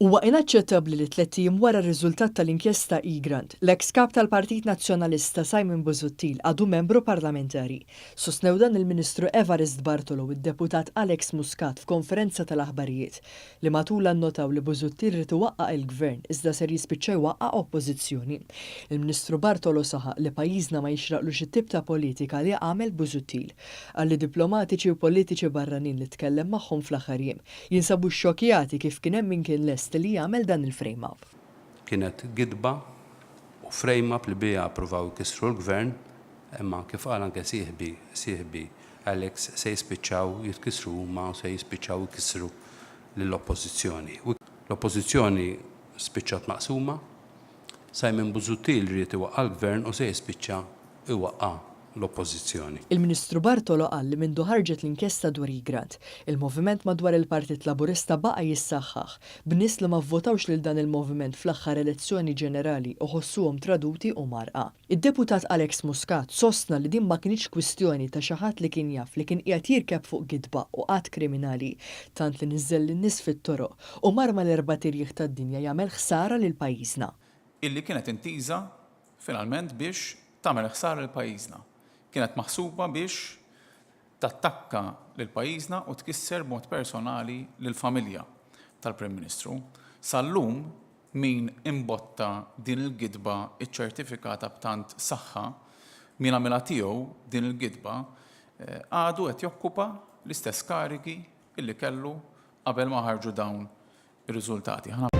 Huwa inaċċettabbli li tlett ijiem wara r-riżultat tal-inkjesta Egrant, l-eks Kap tal-Partit Nazzjonalista Simon Busuttil għadu membru parlamentari. Sostnew dan il-Ministru Evarist Bartolo u d-Deputat Alex Muscat f'konferenza tal-aħbarijiet li matulha nnotaw li Busuttil ried iwaqqa' il-Gvern iżda ser jispiċċa jwaqqa' Oppożizzjoni. Il-Ministru Bartolo saħaq li pajjiżna ma jixraqlux it-tip ta' politika li għamel Busuttil. Qal li diplomatiċi u politiċi barranin li tkellem magħhom fl-aħħar jiem Jinsabu xxokkjati kif kien hemm min kien lest li jagħmel dan il-frame up. Kienet gidba u frame up li biha ppruvaw ikissru l-Gvern, imma kif qal anke sieħbi, sieħbi Alex, se jispiċċaw jitkissru huma u se jispiċċaw ikissru lill-Oppożizzjoni. L-Oppożizzjoni spiċċat maqsuma, Simon Busuttil ried iwaqqa' l-Gvern u se jispiċċa iwaqqa' l-Oppożizzjoni. Il-Ministru Bartolo qal li mindu ħarġet l-inkjesta dwar Egrant, il-moviment madwar il-Partit Laburista baqa' jissaħħaħ, b'nies li ma vvotawx lil dan il-moviment fl-aħħar elezzjoni ġenerali iħossuhom traduti u mgħarrqa. Id-Deputat Alex Muscat sostna li din ma kinitx kwistjoni ta' xi ħadd li kien jaf li kien qiegħed jirkeb fuq gidba u att kriminali, tant li niżżel lin-nies fit-toroq u mar mal-erbat irjieħ tad-dinja jagħmel ħsara lil pajjiżna. Illi kienet intiża finalment biex tagħmel ħsara lil pajjiżna. Kienet maħsuba biex tattakka lil pajjiżna u tkisser b'mod personali lill-familja tal-Prim Ministru. Sal-lum min imbotta din il-gidba ċċertifikata b'tant saħħa, min għamilha tiegħu din il-gidba, għadu qed jokkupa l-istess karigi illi kellu qabel ma ħarġu dawn ir-riżultati.